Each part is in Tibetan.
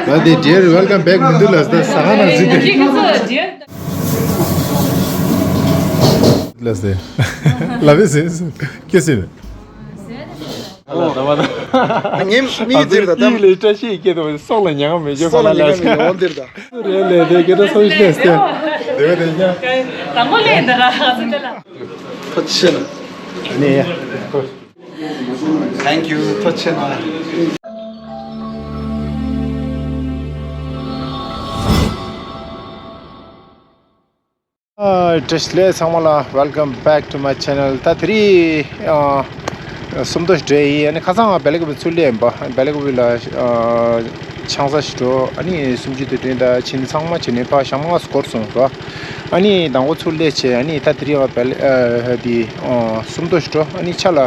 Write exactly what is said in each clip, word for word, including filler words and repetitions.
ད་དེ་dear welcome back མི་འདུག་ལ། ད་ཟ་ཁང་ནང་ཟིན་ཏེ། ལ་སེ། ལ་བེ་སེ། ཁྱེད་སེ། ངེམ་མི་འདིར་ད་དམ། ལས་བཀྲ་ཤིས་སྐྱེ་དང་སོགས་ལ་ཉང་མེད་རྒྱུ་སོགས་ལ་ཉང་མེད་ཡོང་འདིར་ད། རེད་ལས་དེ་སྐད་ད་སོགས་ཤེས་སེ། དེ་བས་དེ་ཉ། དང་པོ་ལས་འདི་ར་ཧ་ཟེར་ལ། ཕ་ཆེ་ན། ནས། Thank you. ཐུགས་རྗེ་གནང་། ཨ། བཀྲ་ཤིས་བདེ་ལེགས་ཚང་མ་ལ། Welcome back to my channel. ད་དེ་རིང་ཨ་སུམ་མདོ་ཞིག་འགྲོ་ཡིན། ཨ་ནི་ཁ་སང་ང་བེ་ལ་ཀ་བི་ཚུར་སླེབས་ཡིན་པ། བེ་ལ་ཀ་བི་ལ་ཨ་ཆང་ས་ཞིག་འགྲོ། ཨ་ནི་གསུམ་བཅུའི་དུས་དྲན་ད་ཕྱིན་ཚང་མ་བྱས་ནས་ཕར་ཞག་མ་ལྔ་ཙམ་འགོར་སོང་ར། ཨ་ནི་དང་པོ་ཚུར་སླེབས་བྱས། ཨ་ནི་ད་དེ་རིང་ང་བེ་ལ་ཨ་འདི་ཨ་སུམ་མདོ་ཞིག་འགྲོ། ཨ་ནི་ཕྱག་ལ་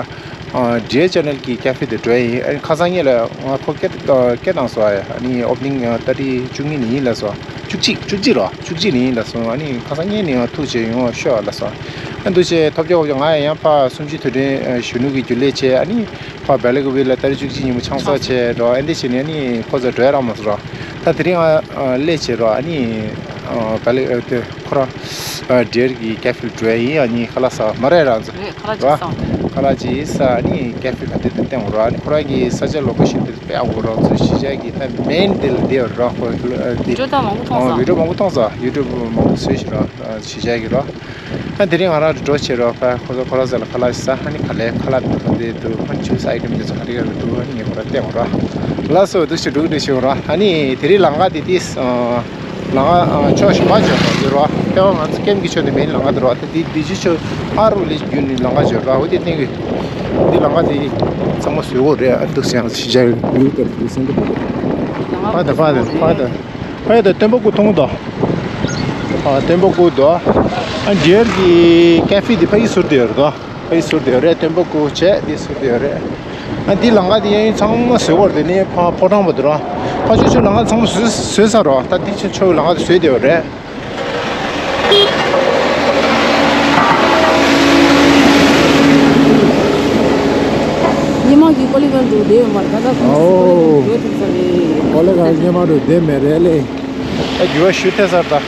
ཨ་Dear Channel གི་ཀེ་ཧྥེ་དེ་འགྲོ་ཡིན། ཨ་ནི་ཁ་སང་ངེད་ལ་ང་ཁོ་སྐད་སྐད་བཏང་སོང་། ཨ་ནི་opening ཨ་ཏ་རིག་བཅུ་གཉིས་ནས་ཡིན་ལབ་སོང་། བཅུ་གཅིག་བཅུ་གཅིག་རོ། བཅུ་གཅིག་ནས་ཡིན་ལབ་སོང་། ཨ་ནི་ཁ་སང་ངེད་ནས་ཡང་ཐུག་བྱས་ཡོང་བ་ཤོག་ལབ་སོང་། ཨ་འདུག་བྱས་ཐོབ་རྒྱག་ཐོབ་རྒྱག་ང་ཡང་ཕར་གསུམ་བཅུའི་དུས་དྲན་ཨ་གཞོན་ནུ་གི་རྒྱུན་ལས་བྱས། ཨ་ནི་ཕར་བེ་ལ་ཀ་བི་ལ་ཏ་རིག་བཅུ་གཅིག་ཉིན་མོ་ཆང་ས་བྱས་རོ། ཨ་འདི་བྱས་ནས་ཨ་ནི་ཁོ་ཚོ་འགྲོ་ཡ་རག་མ་སོང་རོ། ད་དེ་རིང་ང་ཨ་སླེབས་བྱས་རོ། ཨ་ནི་ཨ་བེ་ལ་ཨ་དེ་ཁོ་རང་ཨ་Dear གི་ཀེ་ཧྥེ་འགྲོ་ཡ་ཡིན། ཨ་ནི་ཁ་ལག་ཟ་མ་རེད་རང་ཚོ་རེད། ཁ་ལག་རོ། ཅིག་ཟ། ཁ་ལག་ཅིག་ཟ། ཨ་ནི་ཀེ་ཧྥེ་ག་དེ་དེ་བསྟན་འོ་རོ། ཨ་ནི་ཁོ་རང་གི་ས་ཆ་ལོ་ཀེ་ཤན་དེ་དཔེ་ཡག་པོ་རོ། ཚོ་གཞིས་ཆགས་ཀྱི་ད་མེན་དེ་ལ་དེ་ཡོད་རོ། ཁོ་དེ་བི་ཌི་ཡོ་ད་མང་པོ་མཐོང་ཨ་ས། བི་ཌི་ཡོ་མང་པོ་མཐོང་ས། ཡུ་ཊུབ་མང་པོ་བཟོས་ཤིག་རོ། ཨ་གཞིས་ཆགས་ཀྱི་རོ། ཨ་དེ་རིང་ང་རང་འགྲོ་བྱེད་རོགས། ཁོ་ཁོ་རང་ཚོ་ལ་ཁ་ལག་ཟ། ཨ་ནི་ག་ལེ་ཁ་ལག་འདི་འདུག་ཨ་ནི་ཇུས་ཨའི་ཊེམ་འདི་ཚོ་ག་རེ་ག་རེ་འདུག་ཨ་ནི་ངས་ཁོ་རང་བསྟན་འོ་རོགས། ལགས་སོ། འདུག་ཞིག་འགྲོ་གི་འདུག་ཞིག་འོ་རོགས། ཨ་ནི་དེ་རིང་ལམ་ཁ་འདི་ཏིས་ལམ་ཁ་ཕྱོགས་གཞན་པ་ཅིག་འོ་རོགས། ལྟེ་བ་ང་ཚོ་ཀེམ་གྱི་ཕྱོགས་འདི་མེན་ལམ་ཁ་འདི་རོགས། ད་འདི་འདི་ཅི་ཕྱོགས་ཕ་རུ་ལས་བརྒྱུད་ནས་ལམ་ཁ་ཅིག་འོ་རོགས། འོ་དེ་སྟེང་གི་འདི་ལམ་ཁ་འདི་ཚང་མ་བཟོས་འོ་རེད། ཨ་འདུག་སེང་ཞིག་ཇ་ལུག་ལྟར་འདུག་སེང་གི་འདུག་ཕ་ད་ཕ་ད་ཕ་ད། ཕ་ཡ་ད་སྟོན་པ་སྐུ་མཐོང་དོ། ཨ་སྟོན་པ་སྐུ་དོ། ཨ་ཇེར་གྱི་ཀེ་ཧྥེ་འདི་ཕ་ཡི་ཟུར་དུ་ཡོད་རེད་དོ། ཕ་ཡི་ཟུར་དུ་ཡོད་རེད། སྟོན་པ་སྐུ་བྱས་འདི་ཟུར་དུ་ཡོད་རེད། ཨ་འདི་ལམ་ཁ་འདི་གཡས་གཡོན་ཚང་མ་བཟོས་པ་རེད། དེ་ནས་ཕ་ཕོ་བྲང་པ་འདི་རོ། ཕ་ཕྱོགས་ཕྱོགས་ལམ་ཁ་ཚང་མ་བཟོས་བཟོས་ཚར་རོ། ད་འདི་ཕྱོགས་ཕྱོགས་ལམ་ཁ་འདི་བཟོས་བསྡད་ཡོད་རེད། སྔོན་མ་གི་ཀོ་ལི་གལ་དུ་བསྡད་ཡོད་མ་རེད། ད་ལྟ་ཁོང་ཚོ་ཨོ། ཀོ་ལི་གལ་དུ་ཚར་རེད། ཀོ་ལི་གལ་སྔོན་མ་རུ་བསྡད་མེད་རེད་ལེ། ད་འགྱུར་བ་ཞུ་ཐེབས་ཚར་ད།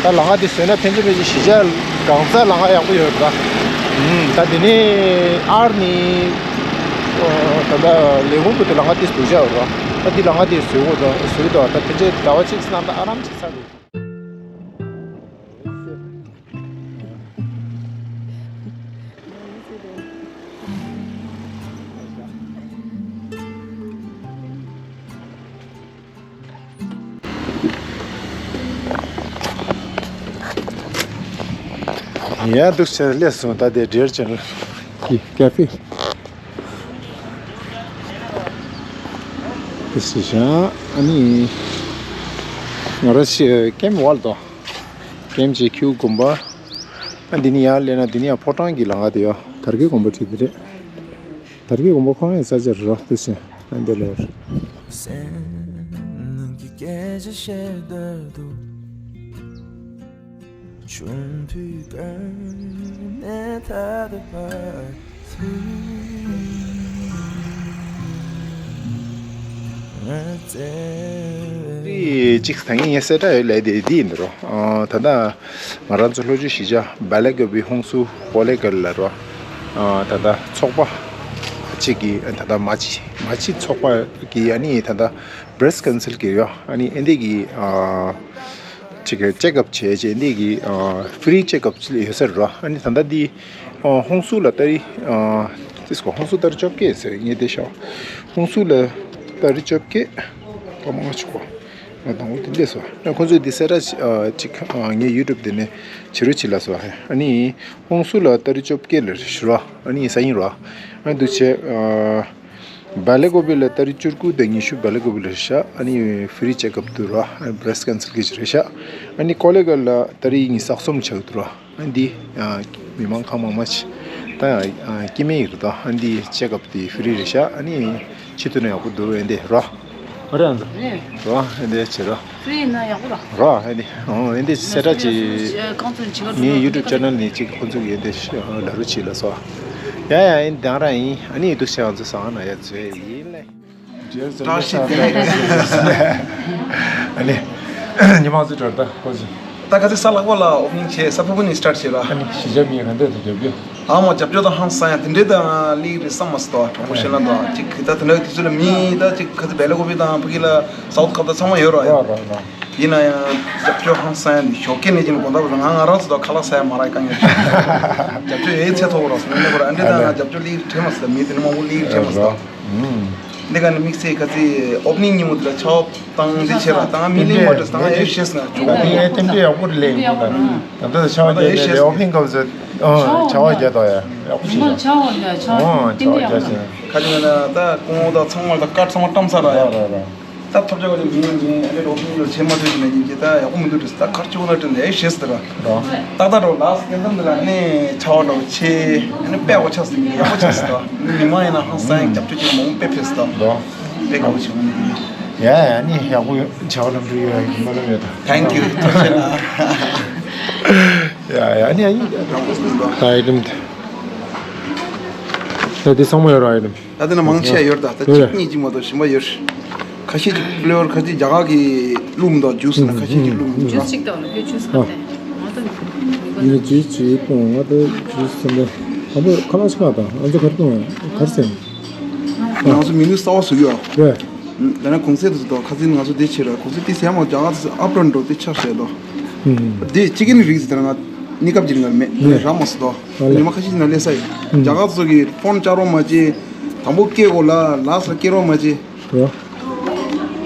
ད་ལམ་ཁ་འདི་བཟོས་ན་ཕན་ཆད་ཕན་ཆད་གཞིས་ཆགས་གང་སར་ལམ་ཁ་ཡག་པོ་ཡོད་རེད་ད། ཨུམ། ད་འདི་ནས་ཨར་ནི། ཨོ། ད་ལྟ་ལས་ཁུངས་བུ་དེ་ལམ་ཁ་འདི་སྡུག་ཅག་ཡོད་རེད། ད་འདི་ལམ་ཁ་འདི་བཟོས་འོ་ད་བཟོས་ད། ད་ཕན་ཆད་ཟླ་བ་གཅིག་ཙམ་ད་ཨ་རམ་ཅིག་ཚར་རེད། ཡ་འདུག་ཆ་སླེབས་སོང་། ད་དེ་ཌི་ཡར་ཅན་གྱི་ཀ་ཧྥེ། དེ་སི་ཤ་ཨ་ནི་ང་ར་ཤི་ཀེམ་ཝལ་དོ། ཀེམ་ཅི་ཁྱུ་དགོན་པ། ཨ་འདི་ནི་ཡར་སླེབས་ན་འདི་ནི་ཡང་ཕོ་བྲང་གི་ལམ་ཁ་དེ་ཡོད། དར་གྱི་དགོན་པ་བྲིས་དེ་རེད། དར་གྱི་དགོན་པ་ཁོ་རང་ཡི་ས་ཆ་རེད་རོ། དེ་སི་ཨ་འདི་ལ་ཡོད་རེད། གཅིག་ད་ངས་ངས་གསལ་བསྒྲགས་ཡོད་ལས་དེ་འདི་ཡིན་འདི་རོ། ཨ་ད་ལྟ་ང་རང་ཚོ་ལྷོ་ཕྱོགས་གཞིས་ཆགས་བལ་ལེ་ག་བི་ཧོང་སུ་ཀོ་ལེ་གལ་ལ་རོ། ཨ་ད་ལྟ་ཚོགས་པ་གཅིག་གིས་ད་ལྟ་མ་ཕྱི་མ་ཕྱི་ཚོགས་པ་གིས་ཨ་ནི་ད་ལྟ་བྷེ་རེ་སི་ཊི་ཀའུན་སིལ་གྱིས་ཡོད། ཨ་ནི་ཨེ་འདི་གི་ཨ་ཅིག་ཅེག་ཨབ་བྱས་བྱས་ཨེ་འདི་གི་ཨ་ཧྥི་རི་ཅེག་ཨབ་ཡོད་ས་རེད་རོ། ཨ་ནི་ད་ལྟ་འདི་ཨ་ཧོང་སུ་ལ་ཏ་རིག་ཨ་ཏིས་ཀོ་ཧོང་སུ་ཏ་རིག་བཅོ་བརྒྱད་ཟེར་ངས་བསྡད་ཤག་ཧོང་སུ་ལ་ཏ་རིག་བཅོ་བརྒྱད་ཀ་མ་ང་ཆུ་གོ་ང་དང་པོ་དེ་འདྲས་སོ། ཨ་ཁོང་ཚོས་འདི་གསལ་བསྒྲགས་ཨ་ཅིག་ཨ་ངའི་ཡུ་ཊུབ་དེ་ནས་བྱེད་རོགས་བྱེད་ལ་སོ། ཨ་ནི་ཧོང་སུ་ལ་ཏ་རིག་བཅོ་བརྒྱད་ལ་ཞུ་རོགས། ཨ་ནི་ས་ཡིན་རོགས། ཨ་འདུག་བྱས་ཨ་བལ་ལེ་གོ་བི་ལ་ཏ་རིག་བཅུ་དགུ་དང་ཉི་ཤུ་བལ་ལེ་གོ་བི་ལ་ཤག་ཨ་ནི་ཧྥི་རི་ཅེག་ཨབ་འདུག་ར། ཨ་བྷེ་རེ་སི་ཊི་ཀའུན་སིལ་གྱི་རེད་ཤག་ཨ་ནི་ཀོ་ལེ་གལ་ལ་ཏ་རིག་ཉི་ཤུ་རྩ་གསུམ་ཆགས་འདུག་ར། ཨ་འདི་ཨ་མི་མང་གང་མང་མང་ཆེ་ད་ཨ་སྐྱེ་དམན་ཡིན་རེད་དོ། ཨ་འདི་ཅེག་ཨབ་དེ་ཧྥི་རི་རེད་ཤག་ཨ་ནི་ཕྱི་དུ་ན་ཡག་པོ་འདུག་ཨ་འདི་ར། ཨ་རེད་ཨ་ཙི། ར་ཨ་འདི་བྱེད་ར། ཧྥི་རི་ཡིན་ན་ཡག་པོ་ར། ར་ཨ་འདི་ཨོ་ཨ་འདི་གསལ་བསྒྲགས་ཅིག་རྐང་བཙུན་བྱེད་ག་ངའི་ཡུ་ཊུབ་ཅེ་ནལ་ནས་ཅིག་ཁོང་ཚོ་གི་ཨ་འདི་ལ་རུ་ཅིག་ལ་སོ། ཡ་ཡ་ཨ་འདི་རང་ཡིན། ཨ་ནི་འདུག་ཤག་ང་ཚོ་ཟ་ཁང་ནང་ཡ་ཚོ་ཡིན་ལེ། བཀྲ་ཤིས་བདེ་ལེགས། ཨ་ནི། ཉི་མ་ཚོ་གྲོལ་ད་ཁོ་ཚོ། ད་ག་ཚོད་ས་ལྷག་པ་ལ་ཨོ་པ་ནིང་བྱས། ས་ཕུ་ཕུ་ནས་སི་ཊར་ཊི་བྱས་ར། ཨ་ནི་གཞིས་ཆགས་མི་ག་འདྲ་དུ་རྒྱབ་རྒྱུ། ཨ་མ་རྒྱབ་སྐྱོར་དང་ཧང་སང་ཡ་དེ་འདྲས་དང་ལིག་རེད་བསམ་མ་སོང་། དྲང་པོ་བཤད་ན་ད་ཅིག་གི་ད་དེ་འདྲ་དུས་ཚོད་ལ་མི་ད་ཅིག་ག་ཚོད་བེ་ལ་ཀོ་བི་དང་ཕ་གི་ལ་སའུ་ཐི་ཁ་ད་ཚང་མ་ཡོད་ར་ཡ། ར་ར་ར། ཡིན་ན་ཡང་རྒྱབ་སྐྱོར་ཧང་སང་ཡ་ནི་ཞོགས་ཀས་ནས་ཀྱི་ནི་དགོང་དག་བར་དུ་ང་ང་རང་ཚོ་ད་ཁ་ལག་ཟ་ཡ་མ་རག་ཡ་དཀའ་ངལ་ཞིག་རྒྱབ་སྐྱོར་ཡོད་ཚད་ཐོག་ར་སོང་ནས་ཁོ་ར་ཨ་འདྲས་ད་ང་རྒྱབ་སྐྱོར་ལིག་དྲན་མ་སོང་། མི་དེ་ནི་མང་པོ་ལིག་དྲན་མ་སོང་། འདི་ག་ནི་དམིགས་བསལ་ག་ཚོད་ཨོ་པ་ནིང་ཉིན་མོ་དེ་ལ་ཆ་བ་བཏང་འདི་བྱས་ལ་བཏང་མི་ལིང་མ་འདྲ་བཏང་ཨེ་ཤེས་ན་ཇོ་ཨ་ནི་ཨེ་ཏེམ་ཏེ་ཡག་པོ་རེད་ལེ། ད་ལྟ་ཆ་བ་རྒྱག་ནས་ཨོ་པ་ནིང་སྐབས་སུ་ཆ་བ་རྒྱག་དོ་ཡ་ཡག་པོ་ཞིག་ཆ་བ་རྒྱག་ཆ་ཨོ་ཆ་བ་རྒྱག་ཆ། ཁ་ཅིག་ན་ད་ཀོང་བོ་ད་ཚང་མ་ད་ཀར་ཚང་མ་བཀྲམ་ཚར་ར་ཡ། ད་ཐོབ་ཆ་ག་ཅིག་མི་ཡོང་མཁན་ཨ་ནི་ཨོ་པ་ནིང་ལོ་བྱེད་མ་ཐུབ་ཀྱི་ན་ཡིན་གྱི་ད་ཡག་པོ་མི་འདུག་དྲིས། ད་ཁར་ཆུ་ན་དྲིན་ལས་ཤེས་ཟེར་ར། ཏག་ཏག་འགྲོ་ལགས་སྐྱེ་འཚམས་འདི་ལ་ནི་ཆ་བ་འདྲ་བོ་ཆེ་ནི་དཔེ་ཡག་པོ་ཆགས་སོང་། ཡག་པོ་ཆགས་སོང་། ད་ནི་མི་མང་ཡིན་ན་ཧང་སང་རྒྱབ་སྐྱོར་བྱེད་མང་པོ་དཔེ་ཕེབས་སོང་། ད་དཔེ་དགའ་བོ་བྱུང་། ཡ་ཡ་ནི་ཡག་པོ་ཆ་བ་ལམ་འགྲོ་ཡོད་ཡ་ཡིན་པ་ལ་མེད་ད། Thank you. ཐུགས་རྗེ་གནང་། ཡ་ཡ་ནི་ཡ་ཡིན། ད་ཨའི་ཊེམ་དེ་ད་དེ་ཚང་མ་ཡོད་ར་ཨའི་ཊེམ། ད་དེ་ན་མང་ཆེ་ཡོད་ད། ད་ཡོད་རེད། གཅིག་གཉིས་གཅིག་མ་གཏོགས་གཞན་པ་ཡོད། ཁ་ཤས་ཀྱི་ཕི་ལེ་བར་ཁ་ཤས་རྒྱ་གར་གྱི་བླུགས་མི་འདུག་ཇུས་ན་ཁ་ཤས་ཀྱི་བླུགས་མི་འདུག་ཇུས་གཅིག་དང་ལ་ཁྱོད་ཇུས་ག་དེ་ང་ད་ངས་ཇུས་ཇུས་སྤོང་ང་ད་ཇུས་སེམས་པ་ཨ་པོ་ཁ་ལག་ཆགས་དང་ཨ་ཚོ་གར་གཏོང་གར་སེམས། ང་ཚོ་མི་ནུ་གསར་བ་བཟོ་གི་ཡོད་རེད། ད་ནི་གོང་ཚད་དུ་ཟེར་དོ་ཁ་སེམས་ང་ཚོ་དེ་ཆེ་ར་གོང་ཚད་དེ་ཟེར་མ་རྒྱ་གར་དུ་ཨ་པ་ར་འགྲོ་དེ་ཆགས་བསྡད་དོ། དེ་གཅིག་གི་ནི་རིགས་ཟེར་ང་གནས་སྐབས་ཀྱི་རིང་ལ་མེད་ར་མ་སོ་དོ། ཉི་མ་ཁ་ཤས་ན་ལས་ས་ཡི་རྒྱ་གར་ཚོ་གི་ཕོན་བཅར་རོགས་མ་བྱེད། དང་པོ་སྐད་གོ་ལ་ལགས་ལ་སྐད་རོགས་མ་བྱེད། རོ།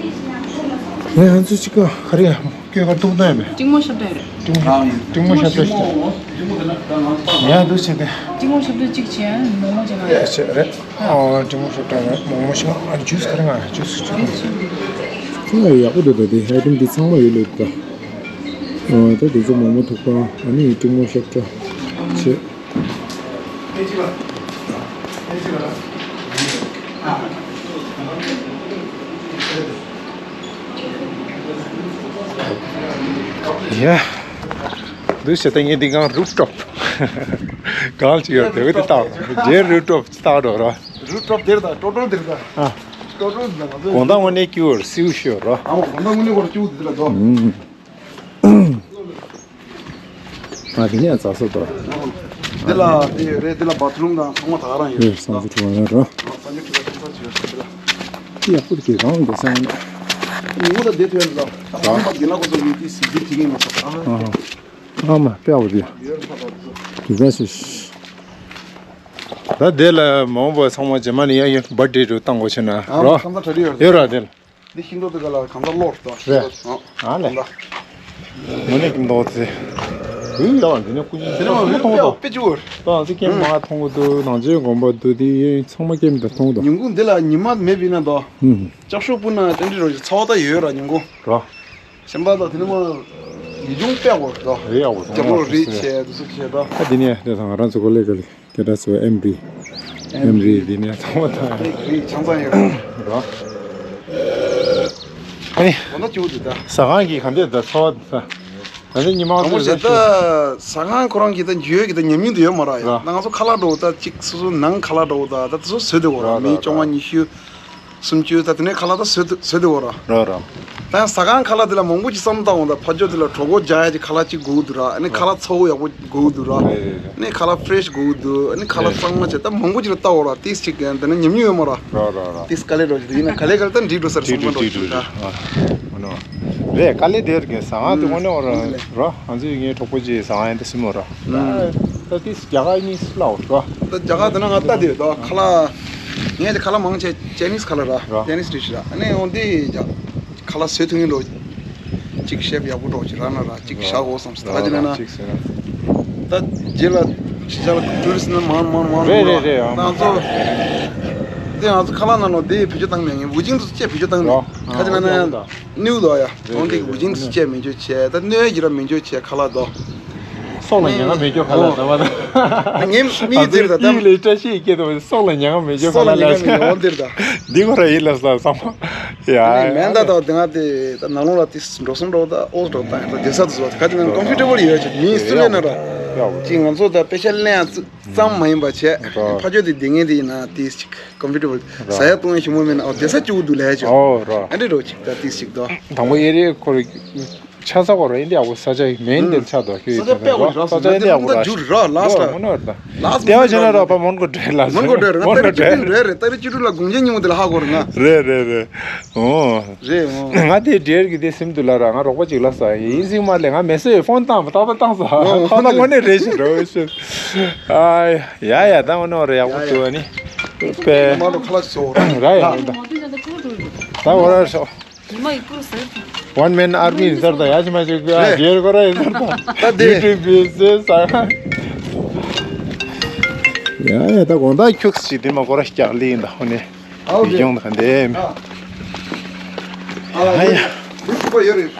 ངས་ང་ཚོ་གཅིག་ག་ག་རེ་ཡང་སྐད་ག་ཏུག་ཏུ་ཡང་མེད། ཏིང་མོ་ཞབས་བྲོ་རེད། ཏིང་མོ་ཏིང་མོ་ཞབས་བྲོ་ཞིག་ངས་འདུག་བྱས་ཏེ། ཏིང་མོ་ཞབས་བྲོ་གཅིག་བྱས་མོག་མོག་བྱས་ན་ཡག་ཆེ་རེད། ཨོ་ཏིང་མོ་ཞབས་བྲོ་རེད་མོག་མོག་ཞིག་ཨ་ཇུས་ག་རེ་ང་ཇུས་ཅིག་ཁྱོད་ལ་ཡག་པོ་འདུག་ད་དེ་ཨའི་ཊེམ་འདི་ཚང་མ་ཡོད་ལོས་ད། ཨོ་ད་དེ་ཚོ་མོག་མོག་ཐུག་པ་ཨ་ནི་ཏིང་མོ་ཞབས་བྲོ་བྱས། ཡ། འདུག་བྱས་ད་ངས་འདི་གང་རུབ་ཊོབ་གང་ཅིག་ཡོད་དེ་བས་དེ་བཏང་རྗེས་རུབ་ཊོབ་ཅིག་བཏང་འགྲོ་ར། རུབ་ཊོབ་དེར་དང་ཀྲོ་ཀྲོ་དེར་དང་། ཨ། ཀྲོ་ཀྲོ་དེར་དང་ང་ཚོ། དགོང་དག་དངོས་གནས་སྐྱིད་པོ་སེའུ་ཤོར་ར། ཨ་མ་དགོང་དག་དངོས་གནས་ཁོ་ར་སྐྱིད་པོ་དེ་དེ་ལ་འགྲོ། ཨ་དེ་ནས་རྩྭ་ས་དོ། འདི་ལ་དེ་རེད། འདི་ལ་བཱ་ཐི་རུམ་དང་ཚང་མ་ད་ག་རང་ཡོད། ཡོད་བསམ་ཚུལ་གྲུབ་པ་ཡོད་ར། བསམ་ཚུལ་གྲུབ་པ་ཚང་མ་ཡོད་འདི་ལ། ཡག་པོ་དགེ་གང་འདུག་བསམ་ཡིན། ཉིན་མོ་ད་བསྡད་ཐུབ་ཡ་འདུག་ད་ང་མ་དགེ་ལགས་ཁོ་ཚོ་གིས་དེ་ཟིག་དེ་ཐིག་ཡིན་མ་སོང་ཨ། ཨ་མ་དཔེ་ཡག་པོ་འདུག་ཡོད་རེད་ད་ད་དེ་ཚོ། དེ་ཚོ་ཞིག་ད་དེ་ལ་མ་འོངས་པ་ཚང་མ་རྗེས་མ་ནས་ཡང་ཡང་བར་ཌེ་རུ་བཏང་དགོས་ཆེ་ན་ཨ་རོ། ཁང་ཚ་གྲ་སྒྲིག་ཡོད་རེད། ཡོད་ར་དེ་ལ། འདི་ཤིང་ཏོག་དེ་ག་ལ་གང་ཚ་གློག་ཏོ་རེད། ཨ་ལས། དངོས་གནས་ཀྱི་མདོག་ཚེ། འུ་ཡག་འདི་ནས་སྐུ་ཅི་དེ་ནས་མ་འུ་མཐོང་དོ། དཔེ་ཅིག་འུ། ད་ང་ཚོ་སྐྱེམས་མ་མཐོང་གི་འདུག་ནང་ཆེན་དགོན་པ་འདུག་དེ་ཡོད་ཚང་མ་སྐྱེམས་དེ་མཐོང་དོ། ཉིན་གུང་འདི་ལ་ཉི་མ་མེད་པ་ཡིན་ན་དོ། ལྕགས་ཤོག་སྤུ་ན་ཏན་ཏན་རོ་ཞིག་ཚ་བ་ད་ཡོད་ར་ཉིན་གུང་། རོ། གཞན་པ་ད་དེ་ནས་མ་ཡིད་འབྱུང་དཔེ་འུ་དོ། རེད་ཡག་པོ་རྒྱབ་ལོག་རེད་བྱས་དུ་སུ་བྱས་དོ། ད་འདི་ནས་དེ་ཚང་ང་རང་ཚོ་གོ་ལེ་ག་ལེ། སྐད་གྲགས་ཚོ་ཨེམ་རི། ཨེམ་རི་འདི་ནས་ཚང་མ་དང་། རིག་རིག་ཆང་ཚང་ཡོད། རོ། ཨ་ནི། ད་ལྟ་བཅུག་འདུག་ད། ཟ་ཁང་གི་ག་འདྲས་ད་ཚོ་ད། ད་ལྟ་ཉི་མ་དང་པོ་ཚོ་བྱས་ད་ཟ་ཁང་ཁོ་རང་གི་ད་འཇུ་ཡོད་ཀྱི་ད་ཉམས་མྱོང་དུ་ཡོད་མ་ར་ཡོད། རོ། ད་ང་ཚོ་ཁ་ལག་འགྲོ་ད་ཅིག་སོ་སོ་ནང་ཁ་ལག་འགྲོ་ད་ད་དེ་ཚོ་བཟོས་འདུག་གོ་ར། རོ་མི་རོ་བཅོ་ལྔ་རོ། ཉི་ཤུ། སུམ་ཅུ་ད་དེ་ནས་ཁ་ལག་ད་བཟོས་འདུག་བཟོས་འདུག་གོ་ར། རོ་རོ། ད་ཡང་ཟ་ཁང་ཁ་ལག་དེ་ལ་མང་པོ་ཅིག་བསམ་བློ་བཏང་འོང་ད་ཕ་ཇོ་དེ་ལ་གྲོད་ཁོག་རྒྱག་ཡ་ཅིག་ཁ་ལག་ཅིག་དགོས་འདུག་ར། ཨ་ནི་ཁ་ལག་ཚ་བོ་ཡག་པོ་དགོས་འདུག་ར། རེད་རེད་རེད། ཨ་ནི་ཁ་ལག་ཕི་རེ་ཤི་དགོས་འདུག་ཨ་ནི་ཁ་ལག་རེད། གཙང་མ་བྱས་ད་མང་པོ་ཅིག་ལ་བལྟ་འོང་ར་ཏིས་ཅིག་ད་ནི་ཉམས་མྱོང་ཡོད་མ་ར། རོ་རོ་རོ། ཏིས་དཀའ་ལས་འགྲོ་ཅིག་ད་ཡིན་ན་ག་ལེ་ག་ལེ་ད་འགྲིག་འགྲོ་ས་རེད་བསམ་པ་འགྲོ་ཅིག་ད། ཨ་ནོ། རེད་དཀའ་ལས་དེར་གི་ཟ་ཁང་དེ་དངོས་གནས་འོ་ར་ར། ང་ཚོས་ངའི་གྲོགས་པོ་ཅིག་ཟ་ཁང་ཡན་དེ་སིམ་འོ་ར། ད་ཏིས་རྒྱ་གར་གཉིས་སུ་ལ་འོ་ར། ད་རྒྱ་གར་དེ་ན་ང་ལྟ་དེ་ད་ཁ་ལག་ངས་དེ་ཁ་ལག་མང་ཆེ་ཅའི་ནིས་ཁ་ལག་ར། ར། ཅའི་ནིས་ཌིཤ་ར། ཨ་ནི་འོ་འདི་ཡ་ཁ་ལག་བཟོས་ཐུབ་ཡིན་ལོ། གཅིག་ཤེབ་ཡག་པོ་འགྲོ་ཅིག་ར་ན་ར་གཅིག་ཤ་གོ་བསམ་སོང་ད་ཅི་ན་ན། གཅིག་ཟེར་ན། ད་རྗེས་ལ་ཕྱི་རྒྱལ་ལ་ཊུ་རི་སི་ནི་མང་མང་མང་རེད་རེད་རེད། ང་ཚོ་དེ་ང་ཚོ་ཁ་ལག་ནང་ལོ་དེ་བེད་སྤྱོད་བཏང་མེད་ངས་ཝུ་ཅིང་དུ་ཅེ་བེད་སྤྱོད་བཏང་མེད་ཁ་ཅི་ན་ན་ཡང་ནིའུ་དོ་ཡ་འོན་ཏེ་ཝུ་ཅིང་དུ་ཅེ་མེད་འཇོ་ཆེ་ད་གནོད་ཀྱི་ར་མེད་འཇོ་ཆེ་ཁ་ལག་དོ། སྲོག་ལ་ཉེན་ཁ་མེད་རྒྱུ་ག་ལ་ཟ་བ་དང་། ངས་མིག་འདིར་ད་ལྟ། ལས་བཀྲ་ཤིས་སྐྱིད་དོ། སྲོག་ལ་ཉེན་ཁ་མེད་རྒྱུ་ག་ལ་ལ་ཟ། འདི་ཁོ་ར་ཡིན་ལ་ཟ་བསམ། ཡ། མེད་ད་ད་དེ་ང་དེ་ད་ནང་ལོགས་ལ་དེ་འགྲོ་སོང་འགྲོ་ད་ཨོ་འགྲོ་ད་ཡང་ད་བསྡད་ས་དུ་བཟོ་ད་ག་དེ་ན་ཀོམ་ཕུ་ཊར་བལ་ཡོད་ཅིག་མིན་སུ་ལས་ན་ར། ཅིག་ང་ཚོ་ད་དཔེ་ཆ་ལེན་ཡ་ཙམ་མ་ཡིན་པ་བྱས་ཕ་ཆོས་དེ་བསྡད་མཁན་དེ་ཡིན་ན་དེ་ཅིག་ཀོམ་ཕུ་ཊར་བལ་ཟ་ཡ་བཏུང་ཡ་ཞིམ་པོ་མེད་ན་ཨོ་བསྡད་ས་སྐྱིད་པོ་འདུག་ལས་ཅིག་ཨོ་ར། ཨ་འདྲ་རོ་ཅིག་ད་དེ་ཅིག་དོ། དང་པོ་ཨེ་རེད་ཁོ་རེ། ཆ་ས་གོ་ར་ཡིན་དེ་ཡག་པོ་ས་ཆ་ཡིན་མེན་དེ་ཆ་དོ་ཁྱོད་ཡིན་ས་ཆ་དཔེ་ཡག་པོ་ས་ཆ་ཡིན་དེ་ཡག་པོ་ར་ར་ལ་ས་ལ་ལ་ལྟེ་བ་བྱས་ན་ར་པ་མོན་གོ་འདྲེ་ལ་མོན་གོ་འདྲེ་རེད། ང་ཏ་རིག་ཅི་ཏིང་རེད་རེད། ཏ་རིག་ཅི་ཏུ་ལ་དགུང་ཆེན་ཉིན་མོ་དེ་ལ་ཧ་གོ་རེད་ང་། རེད་རེད་རེད། ཨོ། རེད་ཨོ། ང་དེ་འདྲེར་གི་དེ་སེམས་དུ་ལ་ར་ང་རོགས་པ་ཅིག་ལ་ས་ཡིན་སིང་མ་ལས་ང་མེ་སོའི་ཕོན་བཏང་བ་ཏག་ཏག་བཏང་ས་ཁོ་ན་དངོས་གནས་རེད་ཞིག་འགྲོ་ཞིག་ཨ་ཡ་ཡ་ད་དངོས་གནས་རེད་ཡག་པོ་འདུག་ཨ་ནི། པེ། མ་རོ་ཁ་ལ་སོ་ར་ཡ་ཡ་ད། ད་འོ་ར་ཤོག་ཉི་མ་ཡི་ཀུ་སེ། One man army ཡིན་ས་རེད་ད། ཡ་ཅི་མ་ཅིག་ཨ་རེད། རྒྱལ་ཁོ་ར་ཡིན་ས་རེད་ད། ད་དེ། ཡུ་ཊུབ་བི་སི་ས། ཡ་ཡ་ད་དགོང་དག་ཁྱུག་ཅིག་དེ་མ་ཁོ་ར་སྐྱག་ལི་ཡིན་ད་ཧོ་ནས། ཨའོ་དེ། ཡོང་ད་འདེམ། ཨ། ཨ་ཡ། ཡ་ཡ། ཡུ་ཊུབ་པ་ཡོད་རེད།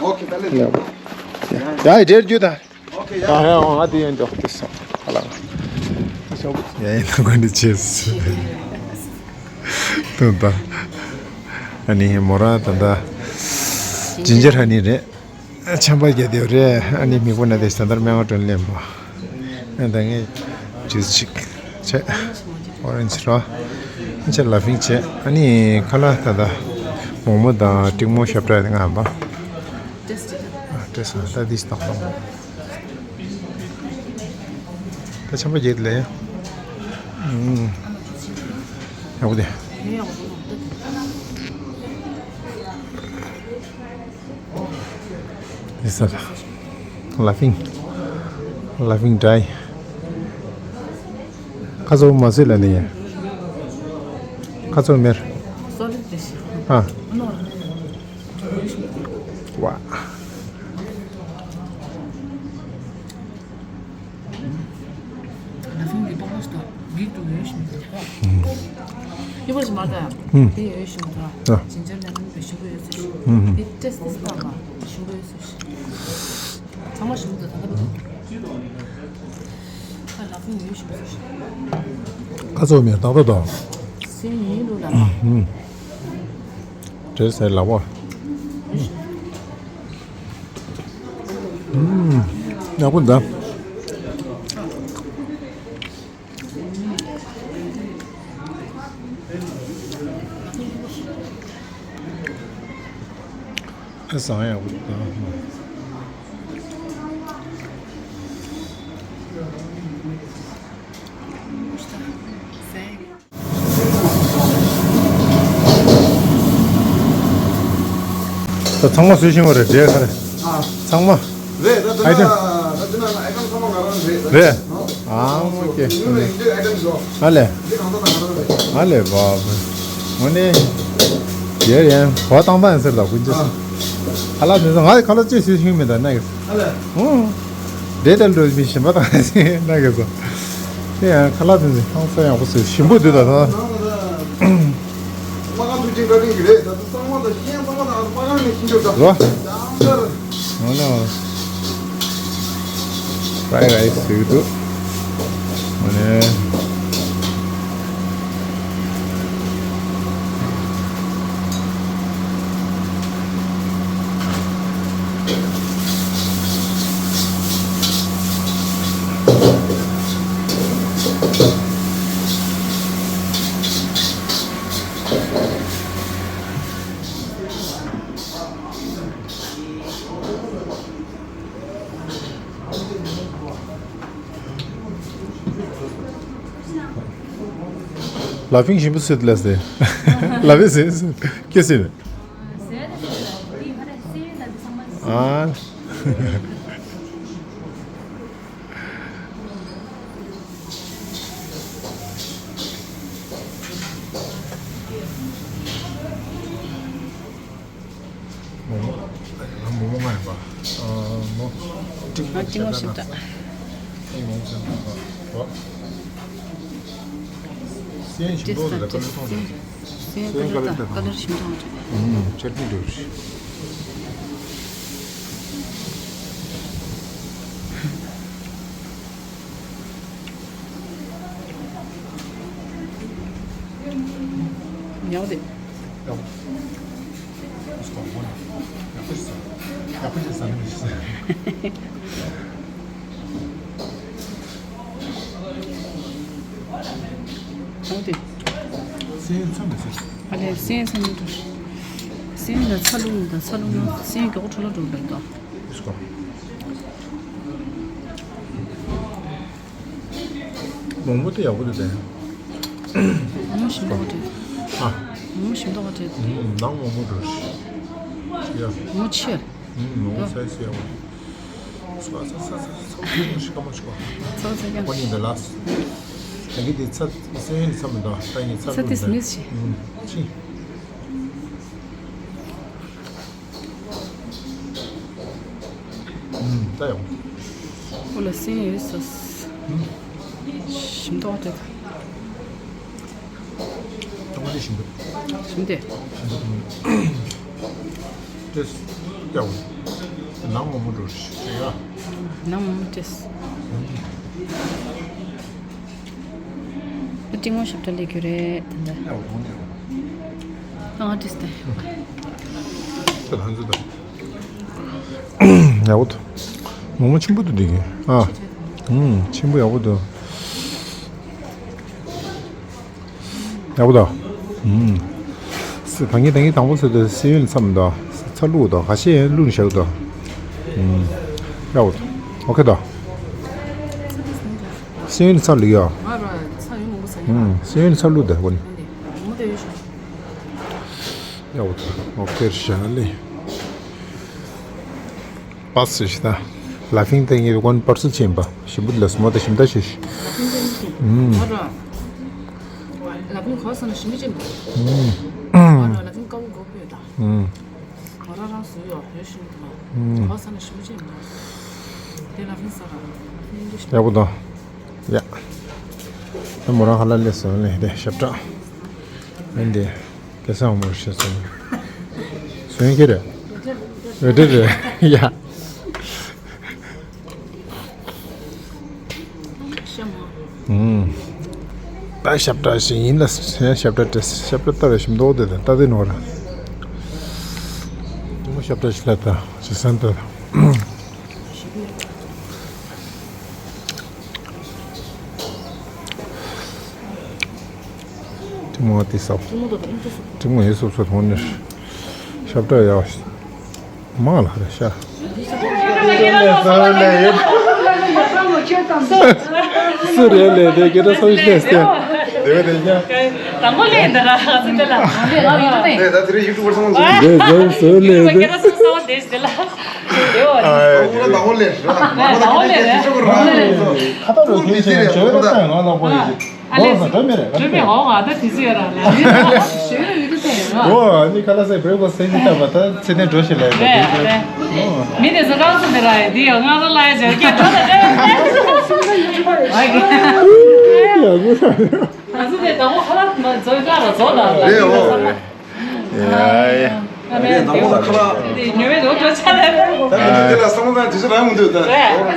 ཨོ་ཁེ་ད་ལེ། ཡ་ཡ་རྒྱལ་རྒྱུ་ད། ད་ཧེ་ཨང་ཨ་དེ་ཡོན་ཏོག་ཏུ་སོང་ཧ་ལ། ཡ་ཡིན་ན་དགོན་འདི་ཆེས་སུ། དོན་དང་། ཨ་ནི་མོ་རང་ད་ལྟ་ཇིན་ཇར་ཧ་ནི་རེད། ཆམ་པ་རྒྱག་དེ་རེད། ཨ་ནི་མིག་པོ་ན་དེ་ད་ལྟར་སྨན་ཁང་སྒྲོན་ལེན་པ། ཨ་ད་ངས་ཇུས་ཅིག་བྱས། ཨོ་རེན་ཇི་རོ། ཨ་ཅེ་ལ་ཕིང་བྱས། ཨ་ནི་ཁ་ལག་ད་ལྟ་མོག་མོག་དང་ཏིག་མོག་ཞབས་བྲག་དེ་ང་བ། ཏེས་ཏེས་ད་དིས་ཏོག་ཏོག་ད་ཆམ་པ་རྒྱག་ལེ། ཨུམ། ཡག་པོ་དེ། དེ་ས་ལ་ཕིང་། ལ་ཕིང་ཌའི། ཁ་ཚོ་མ་སེ་ལ་ནི་ཡ། ཁ་ཚོ་མེར། ཨ། ཝ། ལ་ཕིང་གི་པགས་པ་ཞིག་དང་གིག་ཏུ་ཡོད་ཞིང་འདུག་གོ། ཡོད་པ་ཞིག་མ་དང་དེ་ཡོད་ཞིང་འདུག་ཇིན་ཇར་ལེ་མོན་པའི་ཞིམ་པོ་ཡོད་ཟེར། དེ་ཏེས་ཏེས་ལྟ་མ་ཞིམ་པོ་ཡོད་ཟེར། ཚང་མ་ཞིམ་པོ་འདུག་ད་ལྟ་བུད་ད། ལ་ཕིང་ཡོད་ཞིང་འདུག་ཁ་ཚོ་མེ་ཏག་ཏག་དང་། སེམས་ཡིན་འདུག་ལ། བྲེལ་ཟེར་ལག་པ། ཡག་པོ་འདུག་ཨ་བཟང་ཡག་པོ་འདུག་ད་ཚང་མ་བཟོས་ཤེས་པ་རེད་འདྲེ་ཁ་རེད། ཨ། ཚང་མ། རེད་ད་དེ་ན་ཨའི་ཊམ། ད་དེ་ན་ཨའི་ཊམ་ཚང་མ་ང་རང་རེད་ད། རེད། ཨ་ཨོ་ཁེ། ཡུ་རེད་འདི་ཨའི་ཊམ་བཟོ། ཨ་ལེ། འདི་གང་ཚང་ང་རང་རེད། ཨ་ལེ་བ། ངོ་ནས། ཡེ་ཡེ་བ་བཏང་བཏང་ཡིན་ཟེར་ལ་ཀུན་ཅི་སོང་། ཨ་ལ་དེ་ཚོ་ང་ཁ་ལག་ཅི་བཟོས་ཤེས་མེད་ད་ན་གི། ཨ་ལེ། ཨོ། འདྲེ་དང་འགྲོ་བཞིན་ཞིམ་པ་དང་ན་གི་སོང་། དེ་ཡང་ཁ་ལག་དེ་ཚོ་ཧང་སང་ཡག་པོ་བཟོས་ཞིམ་པོ་འདུག་ད་ད། མ་གང་ཐུགས་རྗེ་བཀའ་དྲིན་གྱིས་རེད་ད་དུང་གཙང་མ་དང་ཤེས་གཙང་མ་དང་མ་གང་ནས་ཤིན་ཏུ་དྲག་རོ། ད་ཨང་དར། ཨོ་ནོ། ཕ་རའི་རའི་སི་ཟེར་གྱི་འདུག་ཨོ་ནེ། ལ་ཕིང་ཞིམ་པོ་སུད་ལས་ཏེ། ལ་ཕིང་སུད་སུད། ཀྱེ་སུད། ཨ། མོག་མོག་ང་མོག་མོག་ང་ཡིན་པ། ཨ་མོག་ཏིང་མོག་ཏིང་མོག་ཞིག་ད། ཏིང་མོག་ཞིག་ད། སེན་ཞིམ་པོ་རེད་ཀ་ལོར་མཐོང་ཆོག་སེན་ཀ་ལོར་ད་ཀ་ལོར་ཞིམ་མཐོང་ཆོག་ཨུམ་ཆར་པི་འདྲ་བོ་ཞིག་ཡག་པོ་ཞིག་ཟ། ཡག་པོ་ཞིག་ཟ་ནི་མི་ཤེས། ཨ་དེ། སེམས་ཡུལ་མཚམས་མི་ཟེར། ཨ་ལས་སེམས་ཡུལ་མཚམས་མི་འགྲོ། སེམས་ཡུལ་ལ་ཚ་ལུག་མི་དང་ཚ་ལུག་ན་སེམས་ཡུལ་མགྱོགས་པོ་འཕྲོ་བརླག་འགྲོ་འདྲ་འདུག་ཨིས་ཀོ། མོག་མོག་དེ་ཡག་པོ་འདུག་དེ། མོག་མོག་ཞིམ་མདོག་དེ། ཨ། མོག་མོག་ཞིམ་མདོག་དེ། ཨུམ། ནང་མོག་མོག་འགྲོ་ཤི། ཡ། མོག་ཆེ། ཨུམ། མོག་མོག་ཚ་ཡི་ཡག་པོ། ཚ་ཚ་ཚ་ཚ་ཚ་ཚ་ཤི་ཀ་མ་ཤི་ཀ། ཚ་ཚ་ཀ། ཁོ་གཉིས་འདི་ལ། ད་གི་དེ་ཚ་སེམས་ཡུལ་མཚམས་མི་འདུག་ད་གཉིས་ཚ་ཚ་ལུག་དེ་འདི། མི་ཤི། ཨུམ། ཤི། ད་ཡོང་། ཁོ་ལ་སེམས་ཡོད་ས། ཞིམ་མདོག་དེ། ཏོག་ཙམ་ཞིམ་པོ། ཞིམ་དེ། ཞིམ་པོ་འདུག་ཏེས་ཡོང་། ནང་མོག་མོག་འགྲོ་ཤི་ཡ། ནང་མོག་མོག་ཏེས། ཨ་ཏིང་མོ་ཞབས་བྲོ་ལས་རྒྱུ་རེད་ད། ཨ་ཏིས་ཏེ། ད་ལྷན་ཚོ་ད། ཡག་པོ་འདུག་མོག་མོག་ཆེན་པོ་འདུག་འདི་གི། ཨ། ཨུམ། ཆེན་པོ་ཡག་པོ་འདུག་ཡག་པོ་འདུག་ཨུམ། སི་ད་ངས་ད་ངས་དང་པོ་ཟེར་དུས་སེམས་ཡུལ་མཚམས་འདུག་ཚ་ལུག་འདུག་ཁ་ཤས་ལུག་ནི་ཞག་འདུག་ཨུམ། ཡག་པོ་འདུག་ཨོ་ཁེ་འདུག་སེམས་ཡུལ་ཚ་ལུག་ཡ། ང་ར་ཚ་ཡོད་མང་པོ་ཟ་ཡིན། ཨུམ། སེམས་ཡུལ་ཚ་ལུག་འདུག་ཁོ་ནི། མོ་དེ་ཡོད་ཤག་ཡག་པོ་འདུག་ཨོ་ཁེ་ཤ་ལེ། པ་སི་ཞིག་ད། ལ་ཕིང་ཏེ་ངེད་ཀོན་པར་སུ་ཆེན་པ་ཞིམ་པོ་ལ་སུ་མོ་ད་ཞིམ་ད་ཤེས། ཨུམ། ང་ར་ལ་ཕིང་གོ་ས་ན་ཞིམ་པོ་ཅན་པ། ཨུམ། ང་ར་ལ་ཕིང་ཀ་བོ་གོ་པོ་ཡོད་ད། ཨུམ། ང་ར་རང་སུ་ཡོད་ཡོད་ཤིང་དུ་མ། ཨུམ། གོ་ས་ན་ཞིམ་པོ་ཅན་མ། དེ་ལ་ཕིང་ས་ར་ལ་ཕིང་ཡག་པོ་ད། ཡ། ད་མོ་རང་ཧ་ལ་ལས་སོང་ལས་དེ་ཞབས་བྲག་ཨེ་འདི། སྐལ་བཟང་མོར་ཤེས་སོང་། སོན་ཁྱེར། རེད་རེད་རེད་ཡ། ཨུམ། ད་ཞབས་བྲག་ཞིག་ཡིན་ལ་ཞབས་བྲག་ཏེ་ཞབས་བྲག་ལྟ་བའི་ཞིམ་མདོག་དེ་དང་ལྟ་དེ་ནོར། མོ་ཞབས་བྲག་ཞིག་ལ་ད་ཞིག་སན་ད། ཏིང་མོ་དེ་སོབ། ཏིང་མོ་ཡེ་སོབ་སོབ་ཐོང་ནི། ཞབས་བྲག་ཡག་མ་ལ་རེ་ཤ། སུ་རེད་ལས་དེ་སྐད་གྲགས་སོ་ཤེས་ཏེ། དེ་བས་དེ་ཀྱང་། དང་པོ་ལས་འདི་ར་ཧ་ཙི་ཏེ་ལ། ད་དེ་རིང་ཡུ་ཊུབ་པར་སོང་ཚུལ། དེ་ཟེར་སོ་ལས་དེ། སྐད་གྲགས་སོ་སོ་དེ་ཟེར་ལ། དེ་འོ་རེད། ཨ་ཡ་དེ་རིང་དང་པོ་ལས་ར། དང་པོ་ལས་རེད། ཁ་ཐག་རོ་ཁྱེད་ཆེ་བྱོས་ད་ས་ཡང་ང་ལ་པོ་ཡིན། ཨ་ལེ། འགྲོ་མི་རེད། འགྲོ་མི་འོང་ང་ད་དེ་ཚོ་ཡོད་ར་ལ། ཞོལ་ཡོད་དུ་བསྟན་ཡོད་ར། ཨོ་ཨ་ནི་ཁ་ལ་སའི་བྲེག་ཕ་སི་ཊི་སེན་ཇི་ཐབ་པ་ད་ཚེ་ནས་འགྲོ་ཞིག་ལ་ཡོད་རེད་རེད། མི་དེ་ཚོ་རང་ཚོ་དེ་ར་ཡོད་དེ་ཡོད་ང་ར་ལ་ཡ་ཇར་སྐད་འགྲོ་ད་རེད། ང་ཚོ་དེ་དང་པོ་ཁ་ལག་མ་འཛོལ་ག་ར་འཛོལ་ད་རེད། ཨོ་རེད། ཡ་ཡ། ཨ་ནི་དང་པོ་ལ་ཁ་ལག་ཉོ་བའི་ལོ་འགྲོ་ཆ་ལ། ད་དེ་དེ་ལ་བསམ་བློ་བཏང་དུས་ཚོད་རག་མི་འདུག་ད།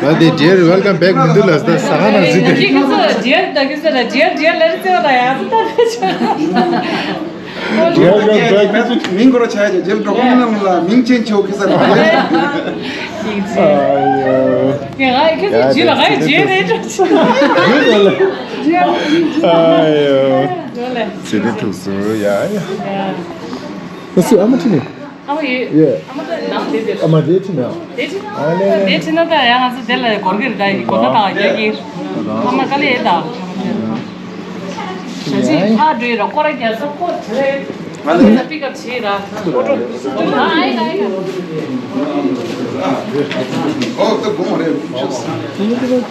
ད་དེ་ཇེར་ཝེལ་ཀམ་བེག་མི་འདུག་ལ་ད་ས་ཁ་ནང་ཟིན་ཏེ། ཁྱེད་ཚོ་ཇེར་ད་ཁྱེད་ཚོ་ལ་ཇེར་ཇེར་ལ་རྩེ་བ་ལ་ཡང་ཚོ་ད་ད་ཆ། ཇེར་ཝེལ་ཀམ་བེག་མིང་ཁོ་ར་ཆ་ཡ་ཇེར་འགྲོ་ཁོང་ནང་ལ་མིང་ཅན་ཆེ་བོ་ཁེ་ས་རེད། ཡ་ཡ། ཁྱེད་ང་ཁྱེད་ཚོ་ཇེར་ལ་ང་ཡི་ཇེར་རེད་འགྲོ་ཆ། ཨ་ཡོ། ཇེར་ལ། ཚེ་འདི་ཐུགས་སུ་ཡ་ཡ། ཨ་སུ་ཨ་མ་ཁྲིད་ནས། ཨ་མ་ཡོད། ཡོད། ཨ་མ་ད་ནང་དེ་དེ། ཨ་མ་དེ་ཁྲིད་ནས། དེ་ཁྲིད་ན། ཨ་ལེ་ལེ། དེ་ཁྲིད་ན་ད་ཡང་ང་ཚོ་དེ་ལ་སྒོར་གྱི་རེད་ད་ཡི་སྒོར་ད་དང་རྒྱ་གི། ཨ་མ་དཀའ་ལས་ད། ཞལ་ཆེ་ཕར་འགྲོ་ཡི་ར་སྐོར་ར་རྒྱག་ས་སྐོར་བྱེད་རེད། ང་ཚོ་པིག་ཨབ་བྱེད་ཡི་ར། ཨོ་ཊོ། ཨ་ཡ་ཡ་ཡ། ཨོ་ད་དགོང་མོ་རེད། ལམ་འགྲོ་ཆུ་རྒྱུག་རྒྱུག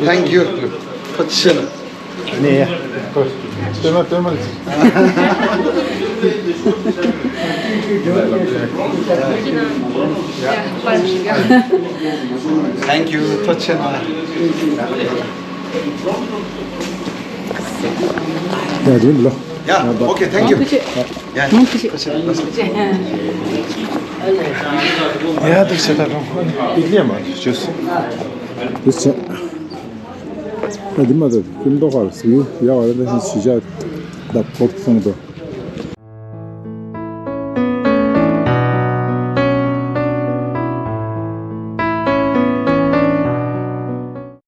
Thank you. ཐུགས་རྗེ་ཆེ། ནས་ཡ། སྟོན་མ་སྟོན་མ་ལ་ཅི། Thank you. ཐུགས་རྗེ་ཆེ་ན། ཡ་རིམ་ལོ། Yeah, okay, thank you. Yeah. ཡ་དུ་ཆེ་ད་རུང་ཨ་ནི་པིག་ལེ་མ་ཞུས། དུ་ཆེ། ད་འདི་མ་ད་ཀུན་ཏོ་ཁར་སུ་ཡ་བ་ད་ཤི་ཤ་ད་ཕོར་ཚང་དུ།